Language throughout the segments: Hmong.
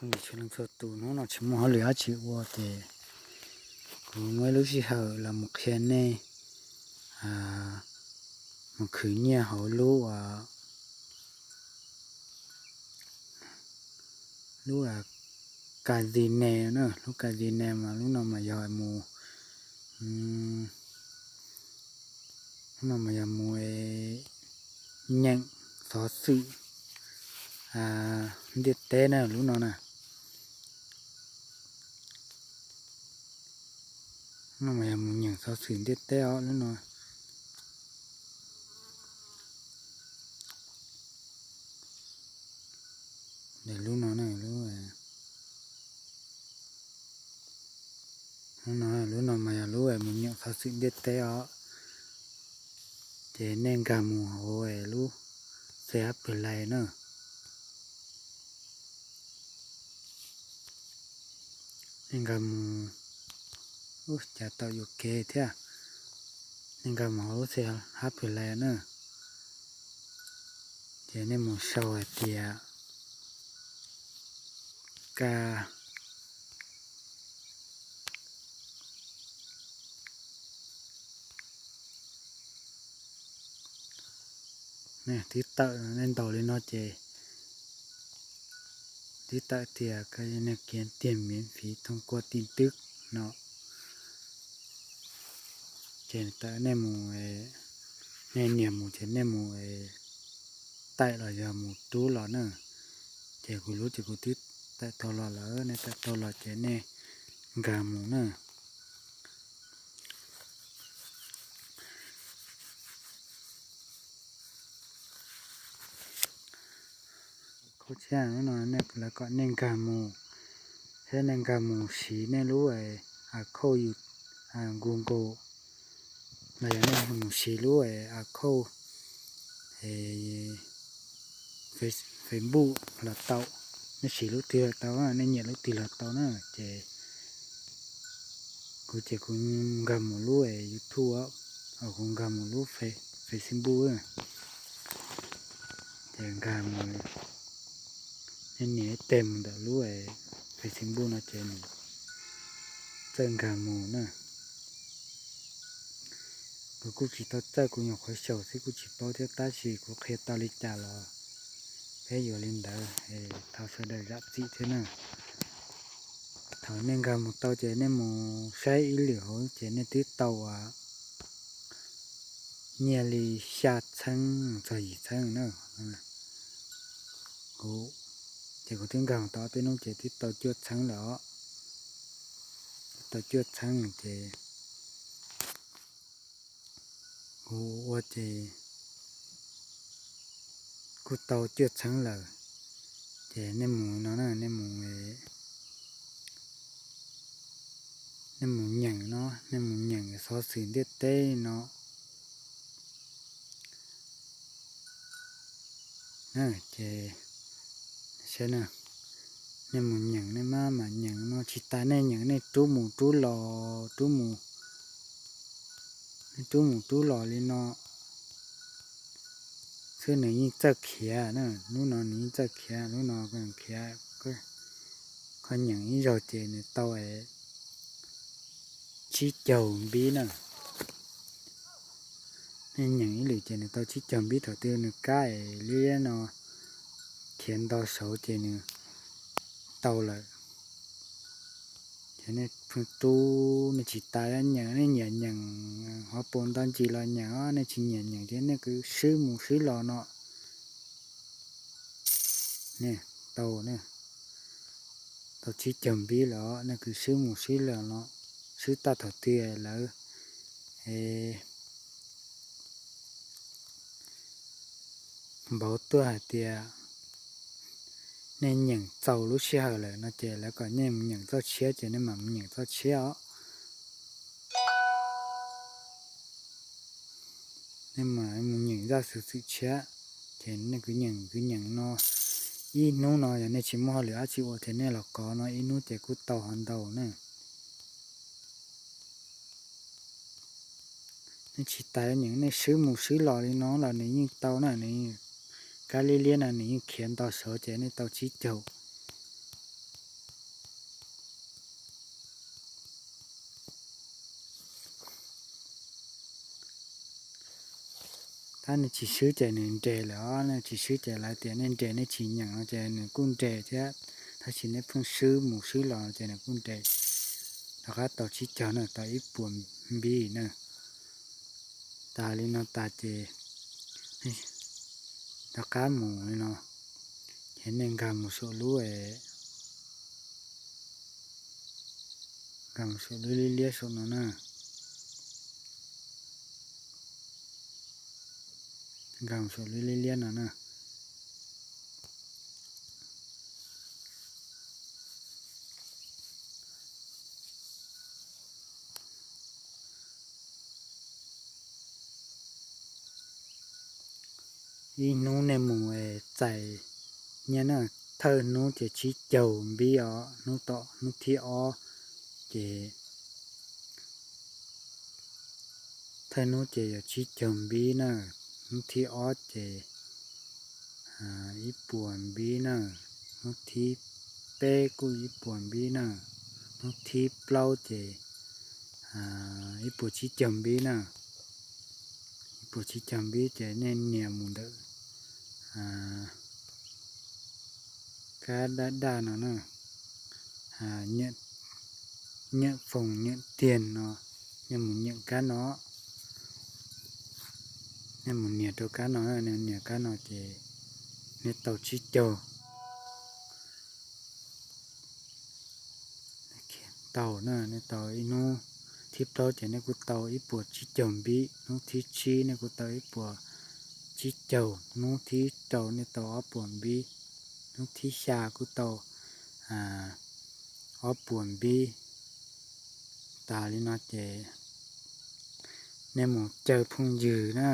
Ib tsoom txhua tus, hnub no tsis muaj hauj lwm dab tsi ua ces kuv muab ib lub sij hawm los mus qhia nej mus khwv nyiaj hauv lub, lub Kazine na, lub Kazine mas lub no mas yog mus, lub no mas yog mus nyeem xov xwm ntiaj teb na, lub no na. Lub no mas yog mus nyeem xov xwm ntiaj teb os, lub no. Lub no, lub no mas yog lub mus nyeem xov xwm ntiaj teb os. Ces nej nkag mus hauv lub C H Play na. Nej nkag mus, ub, cas tau yuam kev thiab. Nej nkag mus hauv lub C H Play na. Ces nej mus sau hais tias ka twb tawm, nej ntaus li no ces twb tawm tias ka nws kiav tiag miễn phí thông qua tin tức no. Ces tawm nej mus, nej nias mus ces nej mus taim los yog mus rub los na. Ces kuv lub ces kuv twb taim tau los lawm, nej taim tau los ces nej nkag mus na. Khau tshiab no nej lawv kom nej nkag mus, thiab nej nkag mus siv nej lub account Google, los yog nej mus siv lub account Facebook los tau. Nej siv lub twg los tau, nej nyiam lub twg los tau na. Ces kuv ces kuv nkag mus lub YouTube, kuv nkag mus lub Facebook. Ces nkag mus, nej nias ib teg mus ntawm lub Facebook no ces nws txawj nkag mus na. Kuv kuj tsis tau txawj, kuv nyuam qhuav xyaum xwb kuj tsis paub thiab, tab sis kuv qhia tau li cas los peb yuav li ntawd, thov sawv daws zam txim thiab na. Thaum nej nkag mus tau ces nej mus saib ib lwm hauv ces nej twb tau nyiaj li xya txheeb txog yim txheeb na. Kuv, ces kuv twb nkag mus tau peb hnub ces twb tau cuaj txheeb lawm os. Twb tau cuaj txheeb ces kuv ua ces kuj tau cuaj txheeb lawm. Ces nej mus no na, nej mus, nej mus nyeem no, nej mus nyeem xov xwm ntiaj teb no. Ces saib na, nej mus nyeem, nej mam mam nyeem no, tsis tas nej nyeem nej rub mus rub los, rub mus, nej rub mus rub los li no xwb nws yeej txawj khiav na. Lub no nws yeej txawj khiav, lub no khiav. Koj nyeem ib zaug ces nws tau tsib caug npib na. Nej nyeem ib lwm ces nws tau tsib caug npib, thaum twg nws kab es liab no khiav nto saud ces nws tau lawm. Ces nej pheej rub, nej tsis tas nyeem, nej nyiam nyeem hov pus nto ntsis los nyeem os, nej tsis nyiam nyeem ces nej kwv swb mus swb los no. Tau, tau tsib caug npib lawm os, nej kwv swb mus swb los no, swb tag thaum twg lawv npauv tuaj hais tias nej nyeem txaus lub sij hawm lawm no ces lawv kom nej mus nyeem txoj tshiab ces nej mam mus nyeem txoj tshiab os. Nej mam mus nyeem zaj xov xwm tshiab, ces nej kwv nyeem kwv nyeem no ib hnub no yog nej tsis muaj hauj lwm dab tsi ua ces nej los kov no ib hnub ces kuj tau hov ntau na. Nej tsis tas nyeem, nej swb mus swb los li no los nws yeej tau na, nws kab liab liab no nws yeej khiav nto saud ces nej tau tsib caug. Nej tsis swb ces nws nres lawm os, nej tsis swb ces lawv tias nej nres nej tsis nyeem no ces nws kuj nres thiab, tab sis nej pheej swb mus swb los ces nws kuj nres. Rov qab tau tsib caug na, tau ib puas npib na. Tas li no tas ces rov qab mus li no, ces nej nkag mus saum lub, nkag mus saum lub liab liab saum no na. Nkag mus saum lub liab liab no na. Ib hnub nej mus txais nyiaj na, thawj hnub ces tsib caug npib os, hnub tom hnub thib ob ces thawj hnub ces yog tsib caug npib na, hnub thib ob ces ib puas npib na, hnub thib peb kuj ib puas npib na, hnub thib plaub ces ib puas tsib caug npib na. Ib puas tsib caug npib ces nej nias mus ntawm kab daj daj no na, nyiam foom nyiam tiag no, nej mus nyiam kab no, nej mus nias rau kab no, nej nias kab no ces nej tau tsib caug. Tau na, nej tau ib hnub thib plaub ces nej kuj tau ib puas tsib caug npib, hnub thib tsib nej kuj tau ib puas tsib caug, hnub thib rau nej tau ob puas npib, hnub thib xya kuj tau ob puas npib. Tas li no ces nej mus caw phooj ywg na.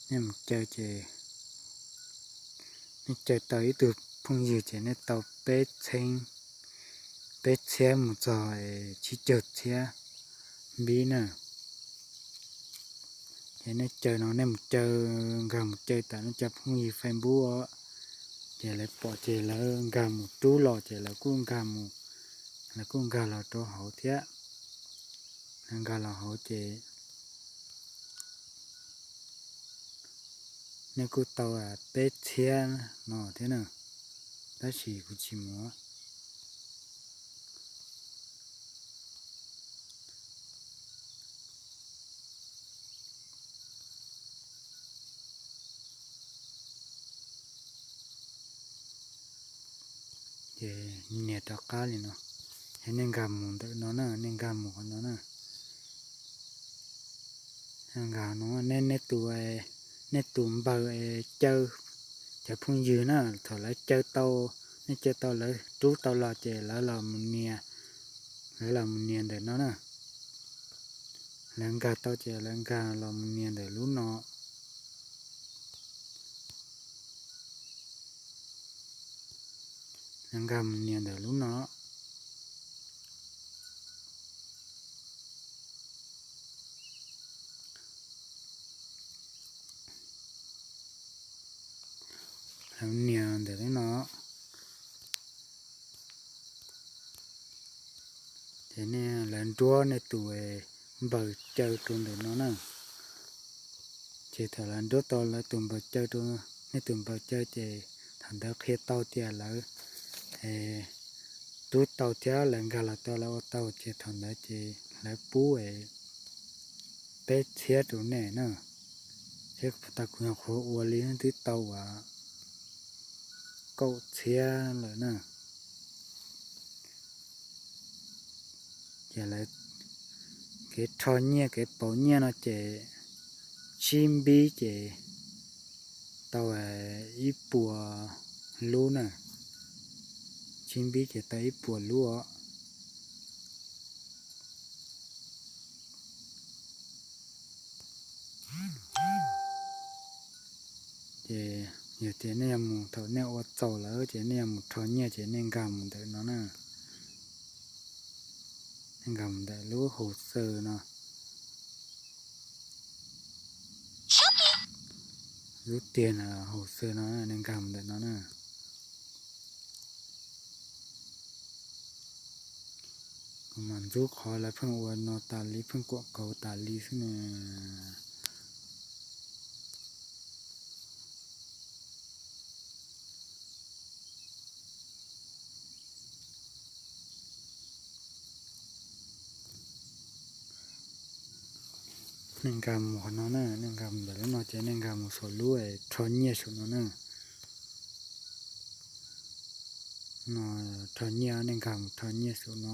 Nej mus caw ces nej caw tau ib tug phooj ywg ces nej tau peb txheeb, peb txhiab mus txog tsib caug txhiab npib na. Ces nej caw no nej mus caw, nkag mus caw tam nej cov phooj ywg Facebook os, ces lawv pom ces lawv nkag mus rub los ces lawv kuj nkag mus, lawv kuj nkag los rau hauv thiab. Lawv nkag los hauv ces nej kuj tau peb txhiab no thiab na, tab sis kuv tsis muaj. Ces nias rov qab li no, es nej nkag mus ntawm no na, nej nkag mus qhov no na. Nkag no, nej, nej tus, nej tus npawg caw cov phooj ywg na, thaum lawv caw tau, nej caw tau lawv rub tau los ces lawv los mus nias, lawv los mus nias ntawm no na. Lawv nkag tau ces lawv nkag los mus nias ntawm lub no. Lawv nkag mus nias ntawm lub no. Lawv nias ntawm lub no. Ces nej lawv nruab nej tus npawg caw rau ntawm no na. Ces thaum lawv nruab tau lawv tus npawg caw rau, nej tus npawg caw ces thaum ntawd qhia tau tias lawv rub tau thiab lawv nkag los tau lawv ua tau ces thaum ntawd ces lawv pub peb txhiab rau nej na. Thiab tau kuv nyuam qhuav ua li twb tau uas kaum txhiab lawm na. Ces lawv kev rho nyiaj kev pauv nyiaj no ces tsib npib ces tau ib puas lub na. Tsib npib ces tau ib puas lub os. Ces yog tias nej yuav mus, thaum nej ua txaus lawm ces nej yuav mus rho nyiaj ces nej nkag mus ntawm no na. Nej nkag mus ntawm lub hauv xaws no. Lub tiag no hauv xaws no, nej nkag mus ntawm no na. Mas ntxub qhov lawv pheej ua no tas li, pheej kuam kauv tas li xwb na. Nej nkag mus qhov no na, nej nkag mus ntawm lub no ces nej nkag mus saum lub rho nyiaj saum no na. No, rho nyiaj, nej nkag mus rho nyiaj saum no.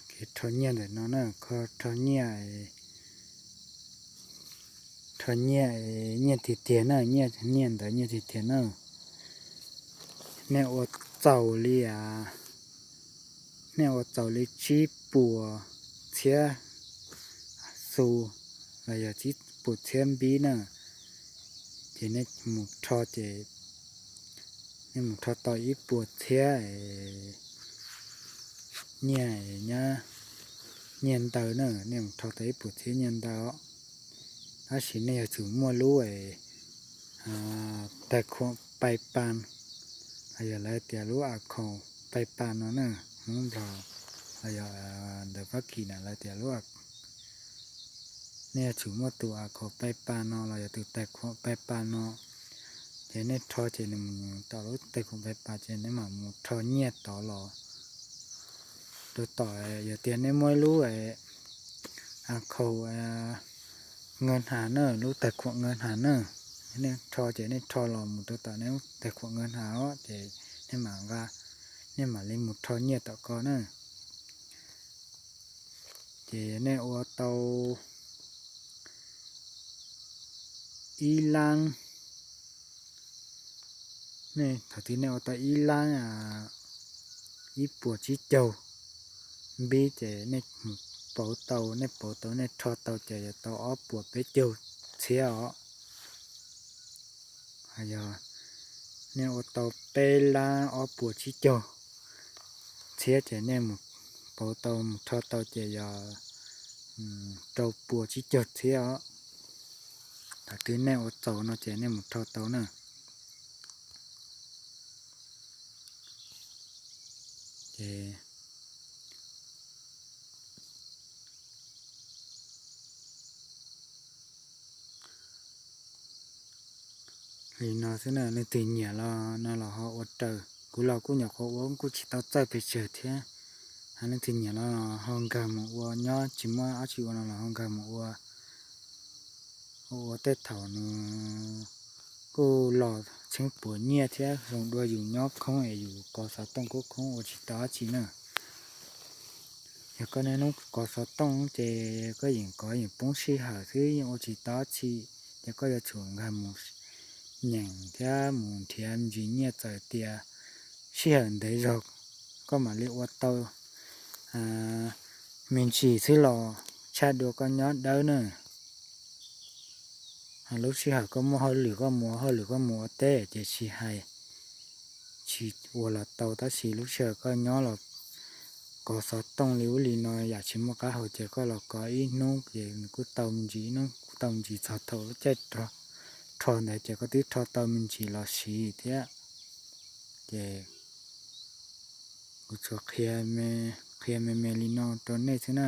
Kev rho nyiaj ntawm no na, kho rho nyiaj, rho nyiaj, nyiaj tiag tiag na, nyiaj ntawd nyiaj tiag tiag na. Nej ua txaus li, nej ua txaus li tsib puas txhiab xu los yog tsib puas txhiab npib na, ces nej mus rho ces nej mus rho tau ib puas txhiab nyiaj, nyiaj ntawd na, nej mus rho tau ib puas txhiab nyiaj ntawd os. Tab sis nej yog txawm muaj lub tais khuam PayPal, los yog lawv tias lub account PayPal no na, Hmoob Nplog los yog ntawm Fab Kis na lawv tias lub, nej yog txawm muaj tus account PayPal no los yog tus tais khuam PayPal no, ces nej rho ces nws mus tom lub tais khuam PayPal ces nej mam mus rho nyiaj tod los. Rau tom yog tias nej muaj ib lub account ngân hàng na, lub tais khuam ngân hàng na, nej rho ces nej rho los mus rau tom nej lub tais khuam ngân hàng os ces nej mam nqa, nej mam li mus rho nyiaj tom ko na. Ces nej ua tau ib lab, nej thaum twg nej ua tau ib lab ib puas tsib caug npib ces nej mus pauv tau, nej pauv tau, nej rho tau ces yuav tau ob puas peb caug txhiab os. Yog nej ua tau peb lab ob puas tsib caug txhiab ces nej mus pauv tau, mus rho tau ces yog rau puas tsib caug txhiab os. Thaum twg nej ua txaus no ces nej mus rho tau na. Ces li no xwb na, leej twg nyiam los no los ho ua raws. Kuv los kuj nyuam qhuav ua kuj tsis tau txawj pes tsawg thiab. Leej twg nyiam los ho nkag mus ua, nyob tsis muaj dab tsi ua no los ho nkag mus ua. Ua ua tej thaum nws kuj los tsheej puas nyiaj thiab zoo dua yus nyob khoob es yus kov xov tooj kuj khoob ua tsis tau dab tsi na. Yog koj niaj hnub kov xov tooj ces koj yeej kov yeej poob sij hawm xwb, yeej ua tsis tau dab tsi. Ces koj yuav tsum nkag mus nyeem thiab mus nrhiav me ntsis nyiaj txawm tias sij hawm ntev zog koj mam li ua tau me ntsis xwb los tshaj dua koj nyob dawb na. Lub sij hawm koj muaj hauj lwm koj mus ua hauj lwm, koj mus ua teb ces tsis hais, tsis ua los tau, tab sis lub sij hawm koj nyob los kov xov tooj li ub li no yam tsis muaj qab hau ces koj los kov ib hnub ces nws kuj tau me ntsis, ib hnub kuj tau me ntsis txog thaum lub caij rho ntawd ces koj twb rho tau me ntsis los siv thiab. Ces kuv tsuas qhia me me li no rau nej xwb na.